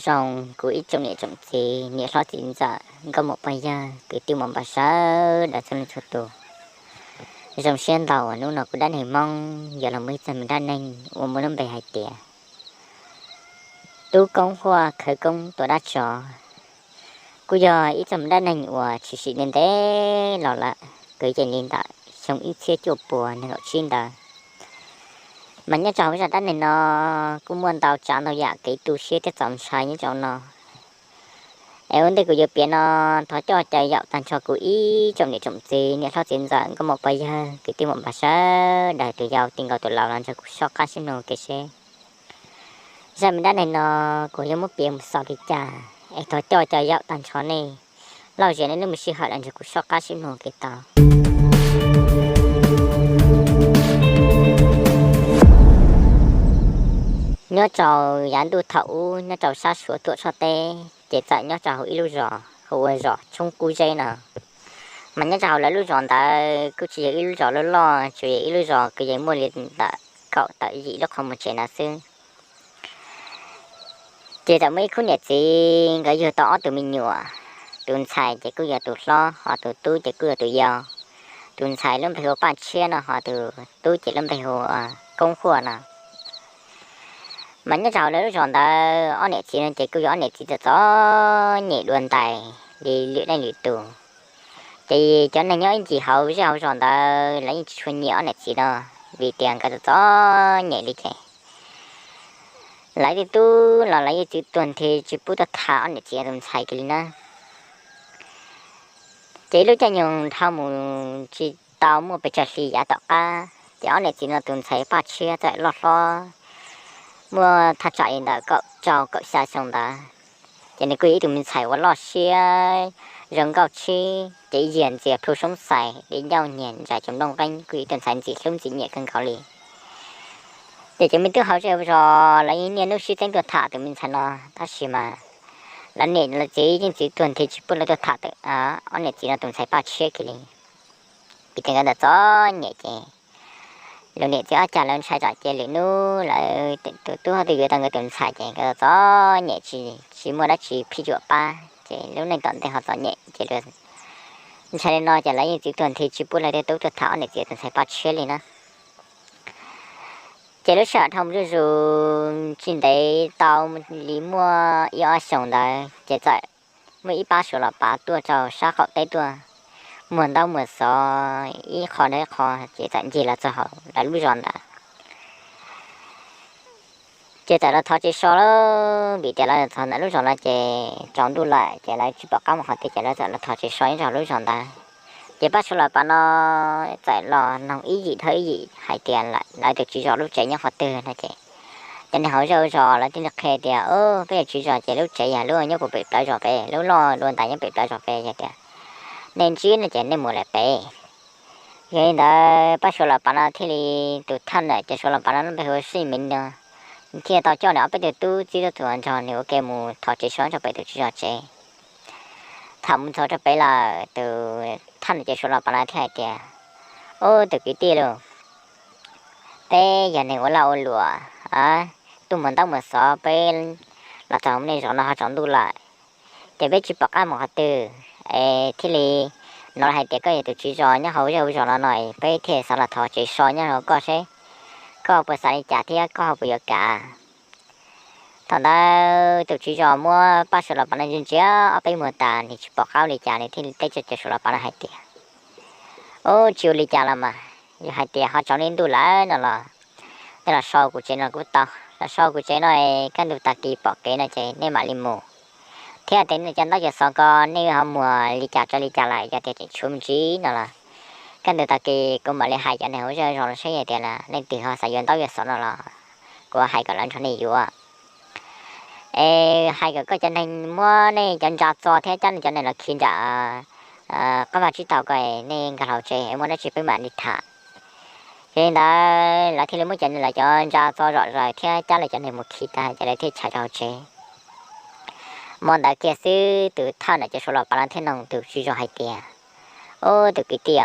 Rau kuv ib tsoom niam tsoom txiv, niam hlob txiv ntxawm, nkauj muam pog yawg, kwv tij muam npawg sawv daws txhua leej txhua tus. Zoo siab ntau uas hnub no kuv dab neeg Hmoob yuav los muaj ib txog me dab neeg uas muaj lub npe hais tias Tub Koob Huaj khawv koob tua dab tsov. Kuj yog ib txog me dab neeg uas tshwm sim ntev ntev los lawm, kwv yees li ntawm xyoo ib txhiab cuaj puas nees nkaum tsib ntawd. Mas nyob rau hauv zaj dab neeg no kuj muaj ntau tsav ntau yam kev tu siab thiab txaus ntshai nyob rau no. Es ua ntej kuv yuav piav no, thov coj caw yaum tag nrho kuv ib tsoom niam tsoom txiv, niam hlob txiv ntxawm, nkauj muam pog yawg, kwv tij muam npawg sawv daws, tus yau tij nkaus tus laus los nrog kuv soj qab sib mloog ua ke seb zaj me dab neeg no kuv yuav muab piav mus xaus li cas, es thov coj caw yaum tag nrho nej lauj zias nej lub me sij hawm los nrog kuv soj qab sib mloog ua ke tau. Nyob rau yav ntuj thaum ub, nyob rau sab Suav Tuam Tshoj teb, ces txawm nyob rau hauv ib lub zos hu ua zos Tshoob Kub Zeb no. Mas nyob rau hauv lawv lub zos ntawd kuj tsis yog ib lub zos loj loj, tsuas yog ib lub zos kwv yees muaj li ntawm kaum tawm yim lub qhov muag tsev ntawd xwb. Ces txawm muaj ib khub niam txiv, nkawd yug tau ob tug me nyuam. Tus ntxhais ces kuj yog tus hlob, ho tus tub ces kuj yog tus yau. Tus ntxhais lub npe hu ua Paj Tshiab no, ho tus tub ces lub npe hu ua Koob Huaj no. Mas nyob rau hauv lawv lub zos ntawd, ob niam txiv no ces kuj yog ob niam txiv txom txom nyem dua ntais li lwm leej lwm tus. Ces cov neeg nyob ib ncig hauv zej hauv zos ntawd lawv yeej tsis tshua nyiam ob niam txiv no, vim tias nkawd txom txom nyem li ces lawv tej tub los lawv yeej txwv tuag nthi tsis pub tuaj tham ob niam txiv tus ntxhais kiag li na. Ces ib lub caij nyoog dhau mus tsis tau muaj pes tsawg hli yav tom qab, ces ob niam txiv no tus ntxhais Paj Tshiab txawm loj hlob, muaj thaj tsam li ntawm kaum rau kaum xya xyoo ntawd. Ces nws kuj yog ib tug me ntxhais uas loj siab, zoo nkauj tshib, ces ib yam ntxias plhu soob xais, di ncauj nyias ntsais cov nplooj nqeeb, kuj yog ib tug ntxhais ntxim hlub ntxim nyiam kawg nkaus li. Ces cov me tub hauv zej hauv zos lawv yeej niaj hnub sib txeeb tuaj tham tus me ntxhais no, tab sis mas lawv niam lawv txiv yeej txwv tuag nthi tsis pub lawv tuaj tham ob niam txiv no tus ntxhais Paj Tshiab kiag li. Vim tias nkawd txom txom nyem ces lawv niam txiv ob cag lawv ntshai tsam ces lwm hnub lawv tus tub ho tuaj yuav tau nkawd tus ntxhais ces nkawd txom txom nyem tsis, tsis muaj dab tsi phij yuam pab, ces lub neej tom ntej ho txom nyem ces ntshai li no ces lawv yeej txwv tuag nthi tsis pub lawv tej tub tuaj tham ob niam txiv tus ntxhais Paj Tshiab li na. Ces lub sij hawm dhau mus zuj zus tsis ntev tau li muaj ib ob xyoos ntawd ces txawm muaj ib pab Suav los pav tuaj rau sab qaum teb tuaj, muag ntaub muag xov ib qho rau ib qho, ces txawm ncig los txog hauv lawv lub zos ntawd. Ces txawm los thov tsev so lawm, vim tias lawv txog ntawm lub zos no ces tsaus ntuj lawm ces lawv tsis pom qab mus qhov twg ces lawv txawm los thov tsev so nyob rau lub zos ntawd. Ces pab Suav los pav no txawm los noog ib yim dhau ib yim hais tias lawv tus tswv zos lub tsev nyob qhov twg no ces cov neeg hauv zej hauv zos lawv thiaj li qhia tias, peb tus tswv zos ces lub tsev yog lub nyob puag pem plawv zos pem, lub loj dua ntais nyob pem plawv zos pem. Yog tias nej ntsib no ces nej mus lawm pem. Yog li ntawd pab Suav los pav no thiaj li, tus thaj ntawm cov Suav los pav no lub npe hu ua Sij Mev no, thiaj tau coj nws ob peb tug tub txib tuaj tus nrog nws ua ke mus thov tsev so rau pem tus tswv zos tsev. Thaum mus txog rau pem lawm tus thaj ntawm cov Suav los pav no thiaj hais tias, ub, tus kwv tij lauj, peb yog neeg ua laj ua luam, tuaj muag ntaub muag xov, peb los txog nej zos no ho tsaus ntuj lawm, ces peb tsis pom qab mus qhov twg, es thiaj li hnov hais tias koj yog tus tswv zos nyob hauv zej hauv zos no no, peb thiaj xav los thov tsev so nyob hauv koj seb koj puas xav li cas thiab koj ho puas yuav kam. Thaum ntawd tus tswv zos muab pab Suav los pav no ntsia ntsia ob peb muag tas nws tsis pom qab ua li cas nws thiaj li teb rau cov Suav los pav no hais tias, ub, tsis ua li cas los mas, yog hais tias ho tsaus ntuj lawm no los nej los so kuv tsev no kuj tau, los so kuv tsev no es kaj ntug tag kis pom kev no ces nej mam li mus. Thiab tias nej cov ntaub cov xov ko nej ho muag li cas tso li cas lawm, yog tias tseem tshuav me ntsis no los kaj ntug tag kis kuv mam li hais cov neeg hauv zej zos no seb yog tias leej twg ho xav yuav ntaub yuav xov no los kuv hais kom lawv nrog nej yuav. Es hais kom koj cov neeg muab nej cov ntsa txo thiab cab nej cov neeg los khi nram qab vaj tsib taug ko, nej nkag hlo tsev es muaj dab tsi peb mam li tham. Yog li ntawd lawv thiaj li muab cov, lawv cov ntsa txo zom zaws thiab cab lawv cov neeg mus khi tag ces lawv thiaj tshais rau hauv tsev. Hmo ntawd kiag xwb tus thawj ntawm cov Suav los pav no thiaj nug tus tswv zos hais tias, ub, tus kwv tij,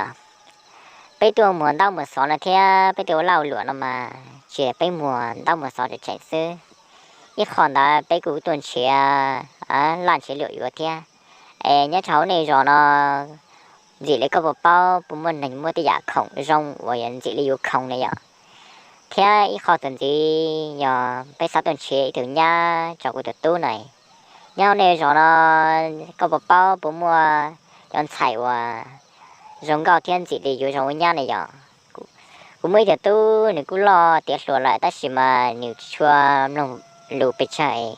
peb tuaj muag ntaub muag xov no thiab peb tuaj ua laj ua luam no mas tsis, peb muag ntaub muag xov tseem tseem xwb, Ib qho ntawd peb kuj tuaj nrhiav laj nrhiav luam yuav thiab. Es nyob rau hauv nej zos no, ntxim li koj puas paub puas muaj neeg muaj tej yam khoom zoo uas yog ntxim li yus khoom ne yom? Thiab ib qho txuas ntxiv yog peb xav tuaj nrhiav ib tug nyab rau kuv tus tub na. Nyob hauv nej zos no, koj puas paub puas muaj cov ntxhais uas zoo nkauj thiab ntxim li yuav zoo ua nyab ne yom? Kuv muaj ib tug tub, nws kuj loj tiav hluas lawm tab sis mas nws tsis tshua mloog lus pes tsawg.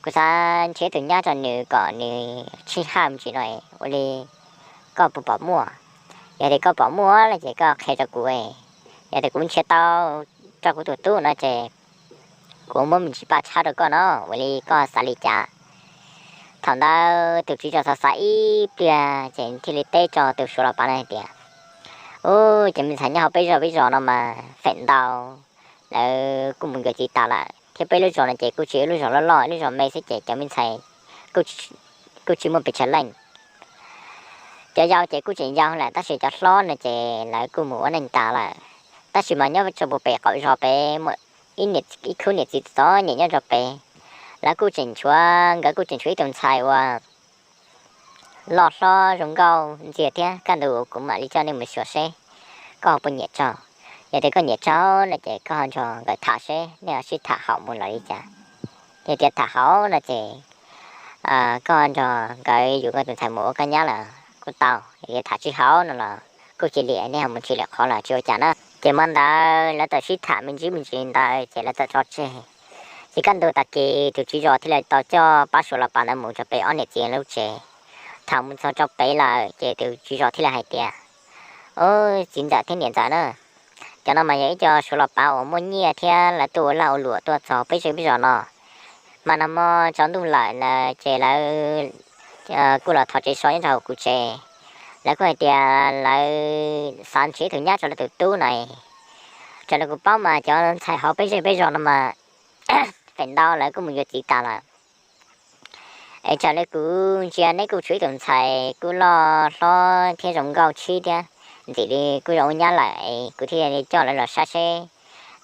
Kuv xav nrhiav tus nyab rau nws kom nws tsheej haj me ntsis no, ua li koj puas pom muaj? Yog tias koj pom muaj no ces koj qhia rau kuv. Yog tias kuv nrhiav tau rau kuv tus tub no ces kuv muab me ntsis paj tshab rau koj no, ua li koj xav li cas? Thaum ntawd tus tswv zos xav xav ib pliag ces thiaj li teb rau tus suav los pav no hais tias, Ub, cov me ntxhais nyob hauv peb zos peb zos no mas feem ntau lawv kuj mus yuav txiv tas lawm, thiab peb lub zos no ces kuj tsis yog lub zos loj loj, lub zos me xwb ces cov me ntxhais kuj tsis muaj pes tsawg leej. Cov yau ces kuj tseem yau lawm tab sis cov hlob no ces lawv kuj mus ua neej tas lawm. Tab sis mas nyob rau puag pem qaum zos pem muaj ib khub niam txiv txom nyem nyob rau pem, lawv kuj tseem tshuav, nkawd kuj tseem tshuav ib tug ntxhais uas loj hlob zoo nkauj ntxiag thiab, kaj ntug kuv mam li coj nej mus xyuas seb koj ho puas nyiam tso. Yog tias koj nyiam tso no ces koj ho nrog nkawd tham seb nej ho sib tham haum mus los li cas. Yog tias tham haum no ces koj nrog nkawd yuav koj tus ntxhais mus ua koj nyab los kuj tau, yog tias tham tsis haum no los kuj cia li nej ho mus nrhiav lwm qhov los tsis ua cas na. Ces hmo ntawd lawv txawm sib tham me ntsis me ntsis li ntawd ces lawv txawm tso tseg. Ces kaj ntug tag kis tus tswv zos thiaj li tau coj pab suav los pav ntawd mus rau pem ob niam txiv lub tsev. Thaum mus txog rau pem lawm ces tus tswv zos thiaj li hais tias, Ub, txiv ntxawm thiab niam ntxawm na, cov no mas yog ib co suav los pav uas muaj nyiaj thiab lawv tuaj ua laj ua luam tuaj txog peb zej peb zos no, mas nag hmo tsaus ntuj lawm na, ces lawv kuj los thov tsev so nyob rau hauv kuv tsev. Lawv kuj hais tias lawv xav nrhiav ib tug nyab rau lawv tus tub na. Raws li kuv paub mas cov ntxhais hauv peb zej peb zos no mas feem ntau lawv kuj mus yuav txiv tas lawm. Es raws li kuv ntsia neb kuj tshuav ib tug ntxhais kuj loj hlob thiab zoo nkauj tshib thiab, ntxim li kuj zoo ua nyab lawm es kuv thiaj li coj lawv los saib seb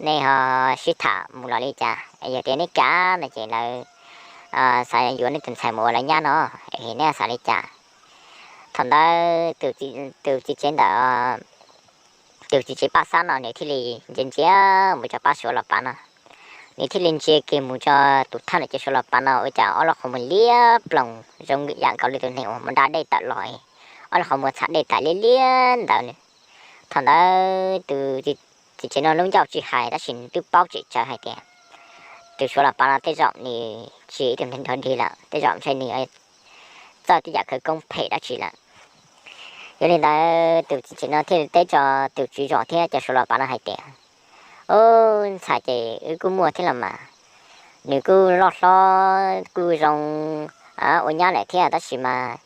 nej ho sib tham mus los li cas. Yog tias neb kam no ces lawv xav yuav nej tus ntxhais mus ua lawv nyab no, es neb xav li cas? Thaum ntawd tus txiv tsev ntawm tus txiv tsev paj xab no nws thiaj li ntsia ntsia mus rau pab suav los pav no. Nws thiaj li ntsia kiag mus rau tus thawj niam tsev suav los pav no ua cas ob lub qhov muag liab ploog zoo yam nkaus li tus neeg uas mus da dej tawm los, ob lub qhov muag txham dej tas liab liab ntawd. Thaum ntawd tus txiv tsev no lub ncauj tsis hais tab sis nws twb paub tseeb tsawv hais tias tus suav los pav no tej zaum nws tsis yog ib tug neeg dog dig lawm, tej zaum ntshe nws txawj tej yam khawv koob phem dab tsi lawm. Yog li ntawd tus txiv tsev no thiaj li teb rau tus tswv zos thiab cov suav los pav no hais tias, Ub, ntxhais ces wb kuj muaj thiab los mas, nws kuj loj hlob kuj zoo ua nyab lawm thiab tab sis mas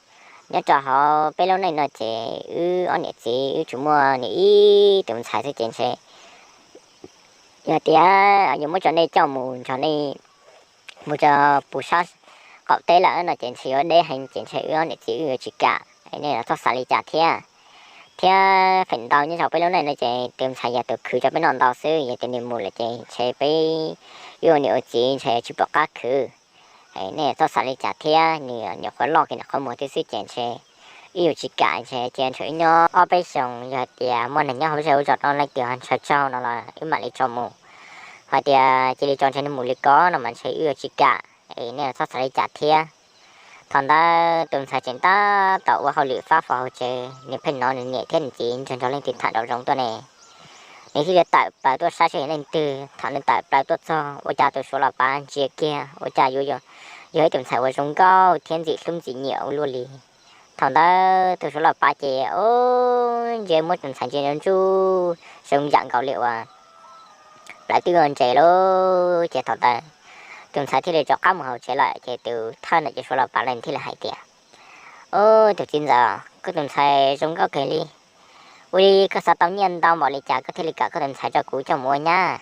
nyob rau hauv peb lub neej no ces wb ob niam txiv wb tsuas muaj nws ib tus ntxhais xwb ces ntshe yog tias yuav muab rau nej coj mus nrog nej mus rau puag sab qaum teb lawm no ces ntshe yuav deb heev ces ntshe wb ob niam txiv wb yuav tsis kam, nej los txhob xav li cas thiab. Thiab feem ntau nyob rau peb lub neej no ces tus ntxhais yog tus khwv rau peb noj ntau xwb, yog tias nws mus lawm ces ntshe peb wb ua niam ua txiv ntshe tsis pom qab khwv. Nej txhob xav li cas thiab, nws nyuam qhuav loj kiag nws qhov muag thiab xwb ces ntshe wb yuav tsis kam, ntshe cia nrog wb nyob ob peb xyoos, yog tias muaj neeg nyob hauv zej hauv zos no leej twg ho ntshaw tsaug no los wb mam li tso mus. Hos tias cia li tso ntshe nws mus li ko no mas ntshe wb yuav tsis kam, es nej txhob xav li cas thiab. Thaum ntawd tus ntxhais tseem tab tom ua hauj lwm fab fo hauv tsev, nws pheej hnov nws niam thiab nws txiv nrog nrog leej twg tham nraum zoov tuaj ne. Nws thiaj li tawm plaws tuaj saib seb yog leej twg. Thaum nws tawm plaws tuaj txog ua cas tus suav los pav ntsia kiag ua cas yuav yog ib tus ntxhais uas zoo nkauj thiab ntxim hlub ntxim nyiam ua luaj li. Thaum ntawd tus suav los pav ces ntsia muab tus ntxhais ntsia ntsuj ntsuj zoo yam nkaus li uas plawv twb ua ntses lauj. Ces thaum ntawd tus ntxhais thiaj li rov qab mus hauv tsev lawm. Ces tus thawj ntawm ces suav los pav lawm thiaj li hais tias, Ub, tus txiv ntxawm, koj tus ntxhais zoo nkauj kawg li. Ua li koj xav tau nyiaj ntau npaum li cas koj thiaj li kam koj tus ntxhais rau kuv coj mus ua nyab?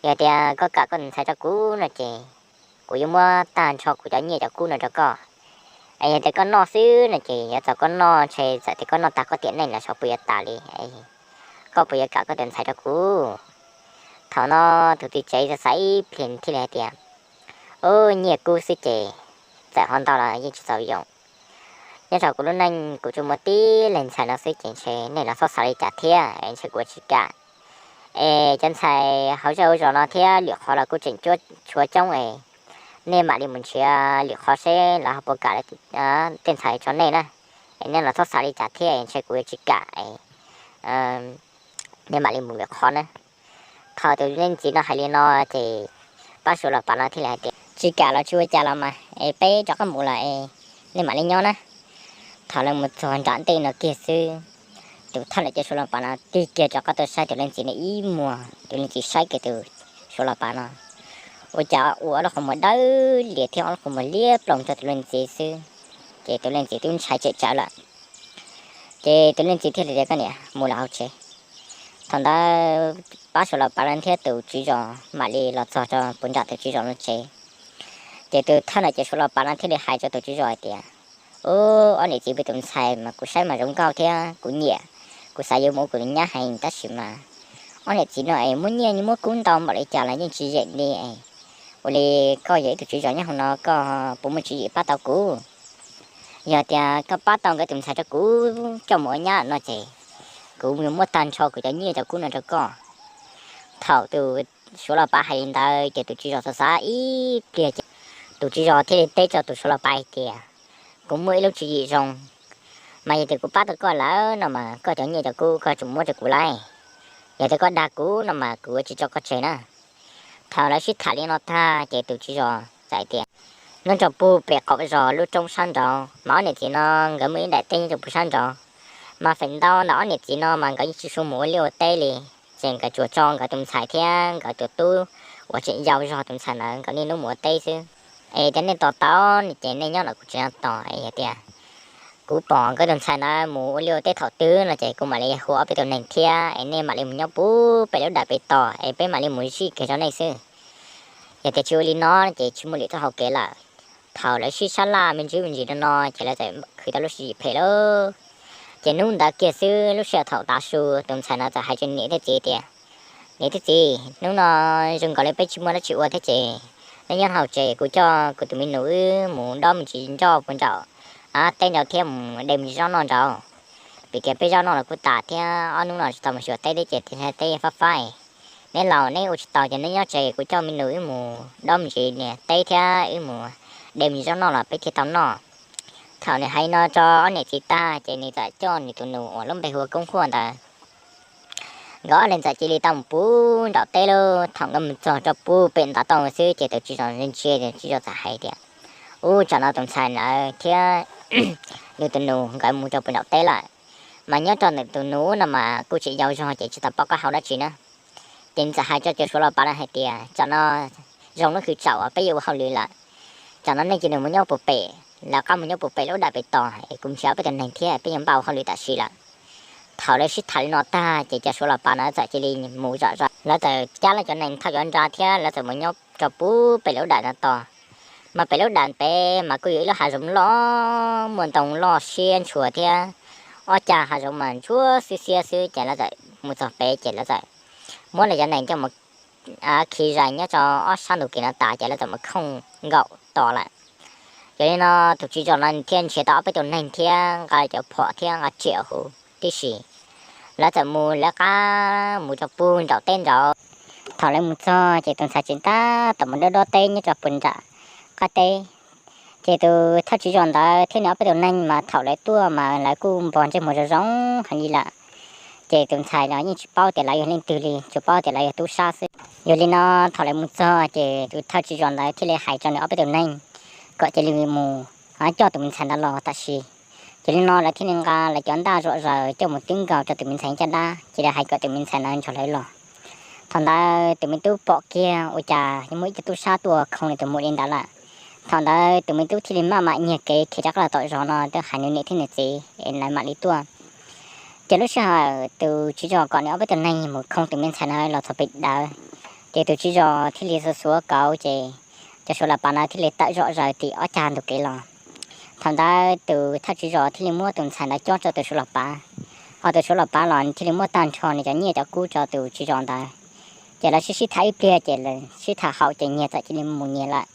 Yog tias koj kam koj tus ntxhais rau kuv no ces kuv yuav muab tag nrho kuv cov nyiaj cov kub no rau koj. Es yog tias koj noj xwb no ces yuav txaus koj noj, ntshe txawm tias koj noj tag koj tiam neej los xyov puas yuav tas li. Koj puas yuav kam koj tus ntxhais rau kuv? Thaum no tus txiv tsev xav xav ib pliag thiaj li hais tias, Ub, nyiaj kub xwb ces txawm ho ntau los yeej tsis txaus yoos. Nyob rau kuv lub neej kuv tsuas muaj tib leeg ntxhais no xwb ces ntshe nej los txhob xav li cas thiab es ntshe kuv ua tsis kam. Es cov ntxhais hauv zej hauv zos no thiab lwm qhov los kuj tseem tshuav coob es nej mam li mus nrhiav lwm qhov seb lawv ho puas kam tej ntxhais tso nej na. Es nej los txhob xav li cas thiab es ntshe kuv ua tsis kam es nej mam li mus lwm qhov na. Thaum tus leej txiv no hais li no ces pab suav los pav no thiaj li hais tias, Tsis kam los tsis ua cas los mas es peb rov qab mus lawm es nej mam li nyob na. Thaum lawv mus txog nram ntej no kiag xwb, tus thawj ntawm cov suav los pav no tig kiag rov qab tuaj saib tus leej txiv no ib muag. Tus leej txiv saib kiag tus suav los pav no, ua cas ua ob lub qhov muag dawb lias thiab ob lub qhov muag liab ploog rau tus leej txiv xwb, ces tus leej txiv twb ntshai tsem tsawv lawm. Ces tus leej txiv thiaj li tias, Koj niam, mus lawm hauv tsev. Thaum ntawd pab suav los pav no thiab tus tswv zos mam li los txog rau puag nram tus tswv zos lub tsev. Ces tus thawj ntawm cov suav los pav no thiaj li hais rau tus tswv zos hais tias, Ub, ob niam txiv peb tus ntxhais mas kuv saib mas zoo nkauj thiab kuv nyiam, kuv xav yuav mus ua kuv tus nyab heev tab sis mas ob niam txiv no es muab nyiaj muab kub ntau npaum li cas los yeej tsis yeem li es. Ua li koj yog ib tug tswv zos nyob hauv no koj puas muaj tswv yim pab tau kuv? Yog tias koj pab tau nkawd tus ntxhais rau kuv coj mus ua nyab no ces kuv yuav muab tag nrho kuv cov nyiaj cov kub no rau koj. Thaum tus suav los pav hais li ntawd ces tus tswv zos xav xav ib pliag ces tus tswv zos thiaj li teb rau tus suav los pav hais tias, Kuv muaj ib lub tswv yim zoo, mas yog tias kuv pab tau koj lawm no mas koj cov nyiaj cov kub koj tsuas muab rau kuv lauj. Yog tias koj dag kuv no mas kuv yuav tsis tso koj tseg na. Thaum lawv sib tham li no tag ces tus tswv zos txawm hais tias, Nyob rau puag pem qaum zos lub roob sab nraud mas ob niam txiv no nkawd muaj ib daim teb nyob rau puag sab nraud, mas feem ntau ntawm ob niam txiv no mas nkawd yeej tsis tshua mus ua liaj ua teb li, ces nkawd tsuas tso nkawd tus ntxhais thiab nkawd tus tub uas tseem yau zog tus ntxhais ntawd nkawd niaj hnub mus ua teb xwb. Es tias nej tos tau ces nej nyob no kuv tseem tos, es yog tias kuv pom nkawd tus ntxhais ntawd mus ua liaj ua teb thaum twg no ces kuv mam li hu ob peb tus neeg thiab es nej mam li mus nyob puag pem lub dam pem tos es peb mam li mus zij kiag rau nej xwb. Yog tias tsis ua li no ces tsis muaj lwm tus hau kev lawm. Thaum lawv sib sab laj me ntsis me ntsis no no ces lawv txawm khwv tau lub tswv yim phem lawm. Ces hnub ntawd kiag xwb lub sij hawm thaum tav su tus ntxhais no txawm hais rau niam thiab txiv tias, Niam thiab txiv, hnub no zoo nkaus li peb tsis muaj dab tsi ua thiab ces nej nyob hauv tsev, kuv coj kuv tus me nus wb mus dob me ntsis nroj puag nraum teb nraud thiab mus de me ntsis zaub noj nraud. Vim tias peb zaub noj los kuj tas thiab ob hnub no tsis tau mus xyuas teb thiab ces teb fab fab. Neb laus neb ua tsis tau ces neb nyob tsev, kuv coj me nus wb mus dob me ntsis niam teb thiab wb mus de me ntsis zaub noj los peb thiaj tau noj. Thaum nws hais no rau ob niam txiv tag ces nws txawm coj nws tus nus uas lub npe hu ua Koob Huaj ntawd, nkawd ob leeg txawm cia li tau mus puag nraum teb lawm. Thaum nkawd mus txog rau puag pem ntav toj xwb ces tus tswv zos ntsia ntsia, tus tswv zos txawm hais tias, Ub, tsam no tus ntxhais ntawd thiab nws tus nus nkawd mus rau puag nraum teb lawm, mas nyob rau nws tus nus no mas kuj tseem yau zog ces tsis tau paub qab hau dab tsi na. Ces nws txawm hais rau cov suav los pav no hais tias, Tsam no zoo lub hwv tsaus uas peb yuav ua hauj lwm lawm, tsam no nej cia li mus nyob puag pem, lawv qab mus nyob puag pem lub dam pem tos es kuv nrhiav ob peb tus neeg thiab peb yuav npaj ua hauj lwm tam sim lawm. Thaum lawv sib tham li no tag ces cov suav los pav no txawm cia li mus zom zaws, lawv txawm cab lawv cov nees thauj cov nra thiab lawv txawm mus nyob rau puag pem lub dam no tos. Mas pem lub dam pem mas kuj yog ib lub hav zoov loj, muaj ntoo loj siab ntshua thiab ob cag hav zoov mas ntsuab xiab xiab xwb ces lawv txawm mus txog pem ces lawv txawm muab lawv cov nees coj mus khi zais nyob rau ob sab ntug kev no tas ces lawv txawm mus khooj nkaum tos lawm. Yog li no tus tswv zos no thiaj nrhiav tau ob peb tus neeg thiab nqa cov phom thiab nqa riam huv tib si. Lawv txawm mus lawv qab mus rau puag nraum teb nraud. Thaum lawv mus txog ces tus ntxhais tseem tab tom mus dob dob teb nyob rau puag nram qab teb. Ces tus thawj tswv zos ntawd thiab nws ob peb tus neeg mas thaum lawv tuaj mas lawv kuj npog ntsej muag zoo zoo heev li lawm. Ces tus ntxhais los yeej tsis paub tias lawv yog leej twg li, tsuas paub tias lawv yog tub sab xwb. Yog li no thaum lawv mus txog ces tus thawj tswv zos ntawd thiaj li hais rau nws ob peb tus neeg kom cia li mus coj tus me ntxhais ntawd los tam sim. Ces li no lawv thiaj li nqa lawv cov ntaj zom zaws coj mus twb nkaus rau tus me ntxhais caj dab, cia li hais kom tus me ntxhais ntawd nrog lawv los. Thaum ntawd tus me tub pom kiag ua cas muaj ib co tub sab tuaj khooj nws tus muam li ntawd lawm. Thaum ntawd tus me tub thiaj li maj mam nyiag kev khiav rov qab los tom zos no tuaj hais nws niam thiab nws txiv es lawv mam li tuaj. Ces lub sij hawm tus tswv zos kom nws ob peb tus neeg mus khooj tus me ntxhais ntawd los txog pem dawm, ces tus tswv zos thiaj li xuav xuav kauv ces cov suav los pav ntawd thiaj li tawm zom zaws tim ob cag ntug kev los. Thaum ntawd tus thawj tswv zos thiaj li muab tus ntxhais ntawd cob rau tus suav los pav, ho tus suav los pav los thiaj li muab tag nrho nws cov nyiaj cov kub rau tus tswv zos ntawd. Ces lawv sib sib tham ib pliag ces lawv sib tham haum ces nyias txawm cia li mus nyias lawm.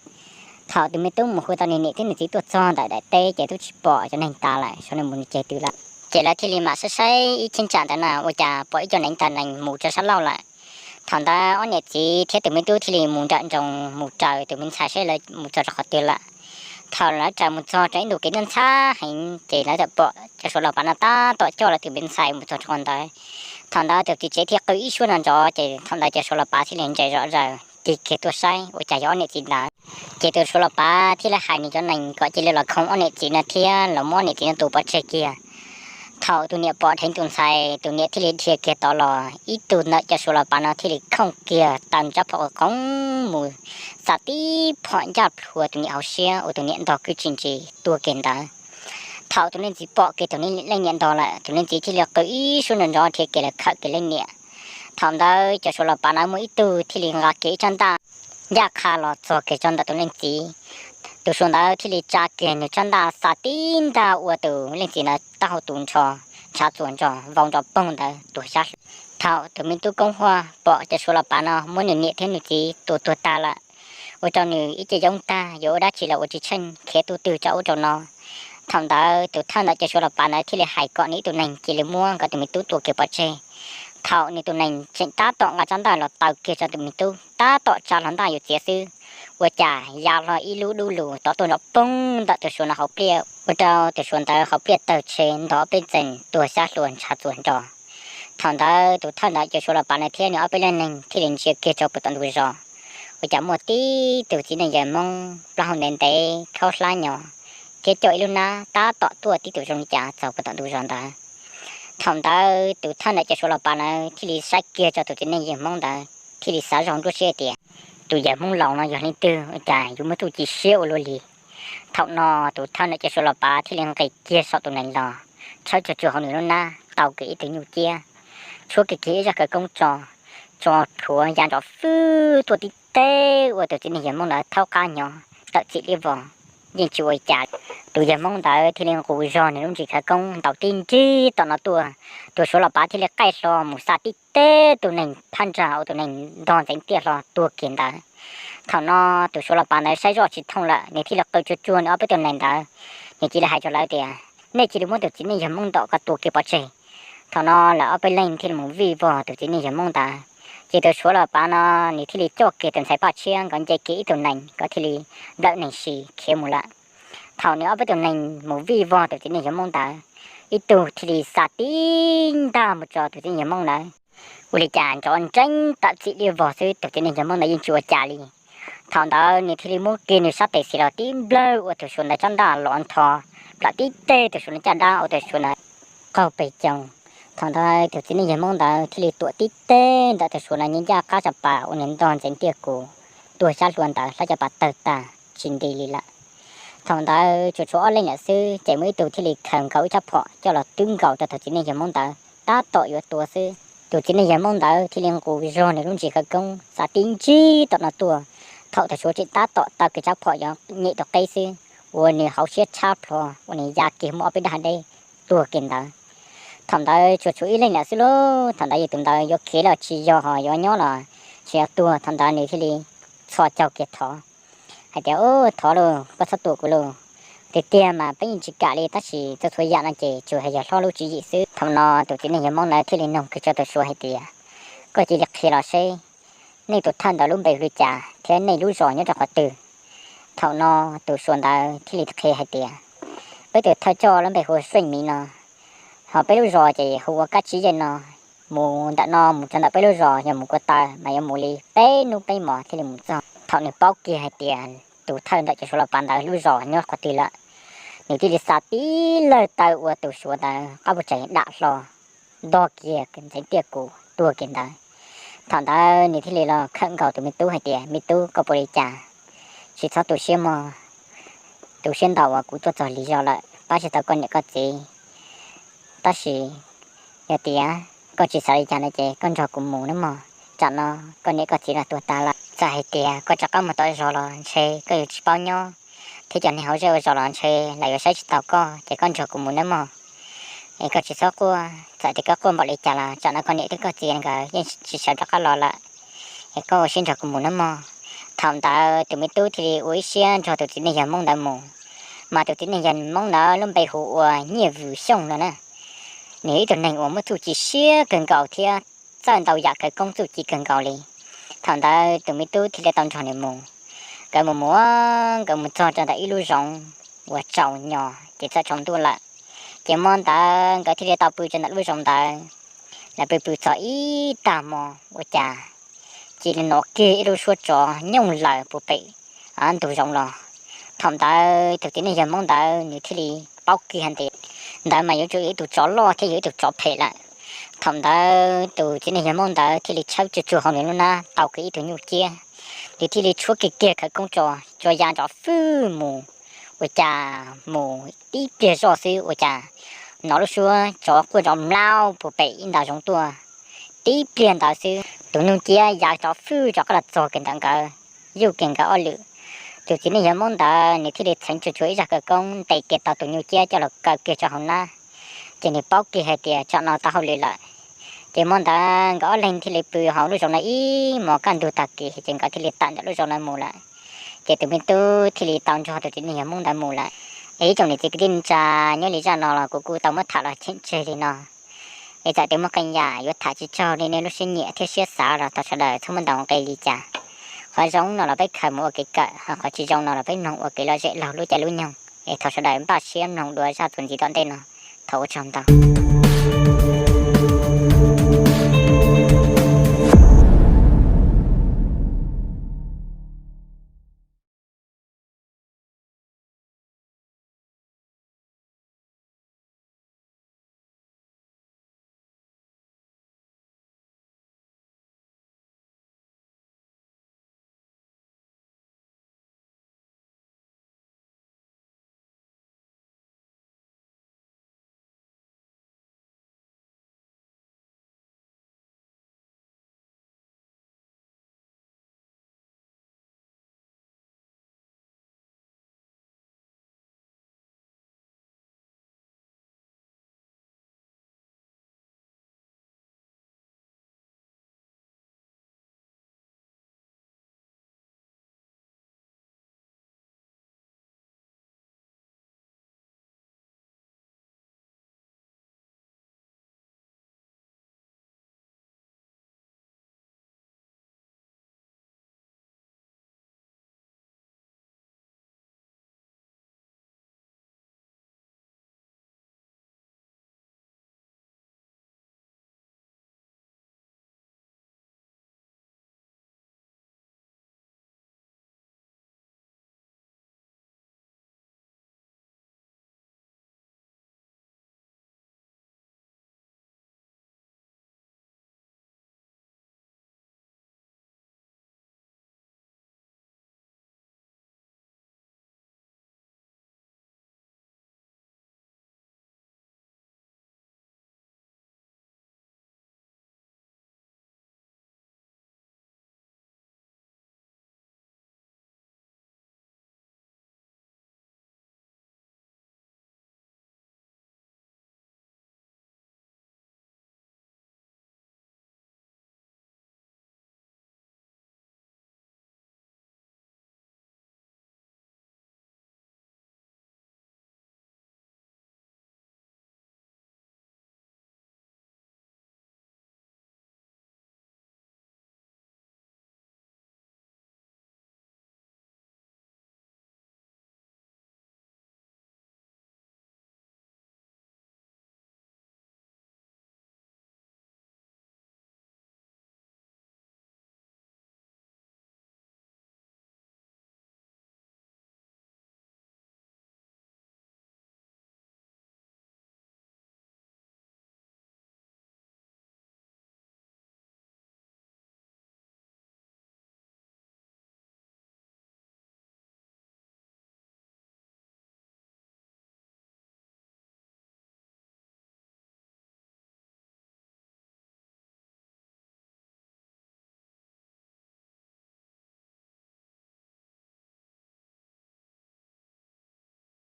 Thaum tus me tub mus hu tau nws niam thiab nws txiv tuaj txog ntawm daim teb ces twb tsis pom cov neeg tas lawm, sawv daws mus nws ceg twg lawm. Ces lawv thiaj li mam saib saib ib cheeb tsam ntawd na ua cas pom ib co neev tag nees mus rau sab laug lawm. Thaum ntawd ob niam txiv thiab tus me tub thiaj li mus nrawm nroos mus raws tus me ntxhais saib lawv mus txog rau qhov twg lawm. Thaum lawv raws mus txog rau ib ntu kev ntxhab heev ces lawv txawm pom cov Suav los pav no tab tom coj lawv tus me ntxhais mus txog rau qhov ntawd. Thaum ntawd tus txiv tsev thiaj qw ib suab no ntsoov ces thaum ntawd cov Suav los pav thiaj li ntsais zom zaws tig kiag tuaj saib ua cas yog ob niam txiv ntawd. Ces tus Suav los pav thiaj li hais nws cov nees kom cia li los khoo ob niam txiv no thiab los muab ob niam txiv no tua pov tseg kiag. Thaum tus niam pom dheev tus ntxhais, tus niam thiaj li dhia kiag tod los, ib tug ntawm cov Suav los pav no thiaj li khooj kiag taw tsab phom qoob mus xa tib phom ncaj plhuav tus niam hauv siab uas tus niam ntog kwj tsis ntsis tuag kiag ntawd. Thaum tus leej txiv pom kiag tus leej niam ntog lawm, tus leej txiv thiaj li qw ib suab ntsoov ntsoov dhia kiag los khawm kiag leej niam. Thaum ntawd cov Suav los pav no muaj ib tug thiaj li nqa kiag ib tsab ntaj ncaj qha los txog kiag tso ntawm tus leej txiv. Tus Suav ntawd thiaj li tsa kiag nws tsab ntaj xa tib ntaj ua tus leej txiv ntawd taub hau tus ntsho ntshav txuas ntsos vau nrov poog ntawd tuag xyab hlo. Thaum tus me tub Koob Huaj pom cov Suav los pav no muab nws niam thiab nws txiv tua tuag tag lawm, ua rau nws ib ce yoob tag yuav ua dab tsi los ua tsis tsheej khiav tus twg rau ub rau no. Thaum ntawd tus thawj ntawm cov Suav los pav ntawd thiaj li hais kom nws ib tug neeg cia li muab nkawd tus me tub tua kiag pov tseg. Thaum nws tus neeg tseem tab tom nqa tsab ntaj los taw kiag rau tus me tub tab tom tsa hlo ntaj yuav txiav xwb, ua cas ya hlo ib lub dub lus tov tuaj nrov poog ntawm tus Suav no hauv pliaj ua rau tus Suav ntawd hauv pliaj tawg tshe ntog ob peb txees tuag xyab hlo ntshav txuas ntsos. Thaum ntawd tus thawj ntawm cov Suav los pav ntawd thiab nws ob peb leej neeg thiaj li ntsia kiag rau puag tom ntug zos, ua cas muaj tib tug txiv neej yawg Hmoob plaub hau ntev ntev khaub hlab nyo thiab coj ib lub hnab tab tom tuaj tib tug zoo li cas txog puag tom ntug zos ntawd. Thaum ntawd tus thawj ntawm cov Suav los pav ntawd thiaj li saib kiag rau tus txiv neej yawg Hmoob ntawd thiaj li xav zog nruab siab tias, tus yawg Hmoob laus no yog leej twg ua cas yuav muaj txuj ci siab ua luaj li. Thaum no tus thawj ntawm cov Suav los pav thiaj li nqis kiag saum tus nees los, tshawb tsuag tsuag hauv nws lub hnab tau kiag ib tug nyuj ciab, tshuab kiag kiag ib zaj khawv koob tso, tso plhuav ya nrov fwj tuaj tib teg ua tus txiv neej yawg Hmoob ntawd thaub qab nyo tawm txim liab vog, yeej tsis ua li cas. Tus yawg Hmoob ntawd thiaj li nqus zog nws lub ntsis khawv koob ntaus tib nrig tom no tuaj, tus Suav los pav thiaj li qaij hlo mus xa tib teg tus neeg phab ntsa uas tus neeg ntog ntxeev tiaj hlo tuag kiag ntawd. Thaum no tus Suav los pav ntawd saib zoj tsis thooj lawm, nws thiaj li qw tsuag tsuag nws ob peb tug neeg ntawd, nws cia li hais rau lawv tias, nej cia li muab tus txiv neej yawg Hmoob ntawm ko tua kiag pov tseg. Thaum no lawv ob peb leeg thiaj li mus vij vog tus txiv neej yawg Hmoob ntawd. Ces tus Suav los pav no nws thiaj li coj kiag tus ntxhais Paj Tshiab nkawd nce kiag ib tug nees, nkawd thiaj li nplawm nees si khiav mus lawm. Thaum nws ob peb tug neeg mus vij vog tus txiv neej yawg Hmoob ntawd, ib tug thiaj li xa tib ntaj mus rau tus txiv neej yawg Hmoob ntawd, ua li cas nrov nreeb tawm txim liab vog xwb, tus txiv neej yawg Hmoob ntawd yeej tsis ua cas li. Thaum ntawd nws thiaj li muab kiag nws sab tes xis los tib nplawg ua tus Suav ntawd tsab ntaj los ntho, plam tib teg tus Suav ntawd caj dab ua tus Suav ntawd qaug pes coog. Thaum ntawd tus txiv neej yawg Hmoob ntawd thiaj li tuam tib teg ntawm tus Suav ntawd ncaj qab tsa pas uas nws ntog ntxeev tiaj kus, tuag xyab hlo ntawd hlab caj pas tawg tag tsis nti li lawm. Thaum ntawd tsuas tshuav ob leeg lawm xwb, ces muaj ib tug thiaj li khaws nkaus ib tsab phom coj los twb nkaus rau tus txiv neej yawg Hmoob ntawd tab tom yuav tua xwb. Tus txiv neej yawg Hmoob ntawd thiaj li nqus zog nws lub ntsis khawv koob xa tib nrig tom no tuaj. Thaum tus Suav tseem tab tom taw kiag tsab phom yuav nyem tus qeb xwb, ua nws hauv siab tshab plho, ua nws ya kiag muaj ob peb dag deb tuag kiag ntawd. Thaum ntawd tsuas tshuav ib leeg lawm xwb lauj, thaum ntawd yog tus ntawd yuav khiav los tsis yog ho yuav nyob los tsis yog tuag, thaum ntawd nws thiaj li txhos caug kiag thov hais tias, Ub, thov lauj, koj txhob tua kuv lauj. Tiag tiag mas peb yeej tsis kam li, tab sis txhua txhua yam no ces tsuas yog hlob lub tswv yim xwb. Thaum no tus txiv neej yawg Hmoob ntawd thiaj li nug kiag rau tus Suav hais tias, Koj cia li qhia los seb nej tus thawj ntawd lub npe hu li cas thiab nej lub zos nyob rau qhov twg? Thaum no tus Suav ntawd thiaj li qhia hais tias, Peb tus thawj coj lub npe hu Xeej Miv no, ho peb lub zos ces hu ua Kab Tsib Yej no. Mus ntawm no mus txog ntawm peb lub zos yog mus kua taw mas yuav mus li peb hnub peb hmos thiaj li mus txog. Thaum nws paub kiag hais tias tus thawj ntawm cov Suav los pav ntawd lub zos nyob qhov twg lawm, nws thiaj li xa tib lawg taw ua tus Suav ntawd qab puas tsees dam hlo, ntog kiag ntxeev tiaj kus tuag kiag ntawd. Thaum ntawd nws thiaj li los khawm nkaus tus me tub hais tias, Me tub, koj puas li cas? Tsis txhob tu siab mog, tu siab ntau uas kuv tuaj txog lig zog lawm pab tsis tau koj niam koj txiv. Tab sis yog tias koj tsis xav li cas no ces koj nrog kuv mus nawb mog. Tsam no koj niam koj txiv los tuag tag lawm, txawm hais tias koj rov qab mus tom zos los ntshe koj yuav tsis paub nyob, thiab cov neeg hauv zej hauv zos los ntshe lawv yuav saib tsis taus koj, ces koj nrog kuv mus nawb mog. Es koj tsis txhob quaj, txawm tias koj quaj npaum li cas los tsam no koj niam thiab koj txiv nkawd yeej tsis sawv rov qab los lawm. Es koj ua siab nrog kuv mus nawb mog. Thaum ntawd tus me tub thiaj li ua ib siab nrog tus txiv neej yawg Hmoob ntawd mus. Mas tus txiv neej yawg Hmoob ntawd lub npe hu ua Nyiaj Vwm Xyooj no na. Nws yog ib tug neeg uas muaj txuj ci siab kawg nkaus thiab txawj ntau yam khawv koob txuj ci kawg nkaus li. Thaum ntawd tus me tub thiaj li tau nrog nws mus. Nkawd mus mus, nkawd mus txog rau ntawm ib lub zoov uas tsaus nyos ces txawm tsaus ntuj lawm. Ces hmo ntawd nkawd thiaj li tau pw rau ntawm lub zoov ntawd. Lawv pw pw txog ib tag hmo ua cas cia li hnov kiag ib lub suab tsov nyooj laws puag pem ntug zoov los. Thaum ntawd tus txiv neej yawg Hmoob ntawd nws thiaj li paub kiag hais tias ntawd mas yuav tsum yog ib tug tsov loj thiab yog ib tug tsov phem lawm. Thaum ntawd tus txiv neej yawg Hmoob ntawd thiaj li tshawb tsuag tsuag hauv nws lub hnab tau kiag ib tug nyuj ciab. Nws thiaj li tshuab kiag kiag khawv koob tso, tso ya nrov fwj mus, ua cas mus tib pliag zoj xwb ua cas hnov lub suab tsov quaj nrov mlaub puag pem ib nta zoov tuaj. Tib pliag ntawd xwb tus nyuj ciab ya nrov fwj rov qab los txog kiag ntawm nkawd, yuj kiag nkawd ob lwm. Tus txiv neej yawg Hmoob ntawd nws thiaj li txheev tsuag tsuag ib zaj khawv koob ntes kiag tau tus nyuj ciab coj los kaw kiag rau hauv hnab. Ces nws paub kiag hais tias tsam no tau hauj lwm lawm. Ces hmo ntawd nkawd ob leeg thiaj li pw hauv lub zoov no ib hmos kaj ntug tag kis ces nkawd thiaj li tawm ntawm lub zoov no mus lawm. Ces tus me tub thiaj li tau nrog tus txiv neej yawg Hmoob ntawd mus lawm. Es ib tsoom niam txiv kwv tij neej tsa, nyob li zaj no los kuv kuj tau muab tham los cheem tseg li no. Es txawm tias muaj qee yam yuav tham tsis tsaug li nej lub siab nyiam thiab siab xav los thov sawv daws txhob muab ntaus nqi li cas. Qhov zoo no los peb khaws mus ua kev kawm, ho qhov tsis zoo no los peb mloog ua kev lom zem laug lub caij lub nyoog. Es thov sawv daws npaj siab mloog dua zaj txuas ntxiv tom ntej no. Thov ua tsaug ntau.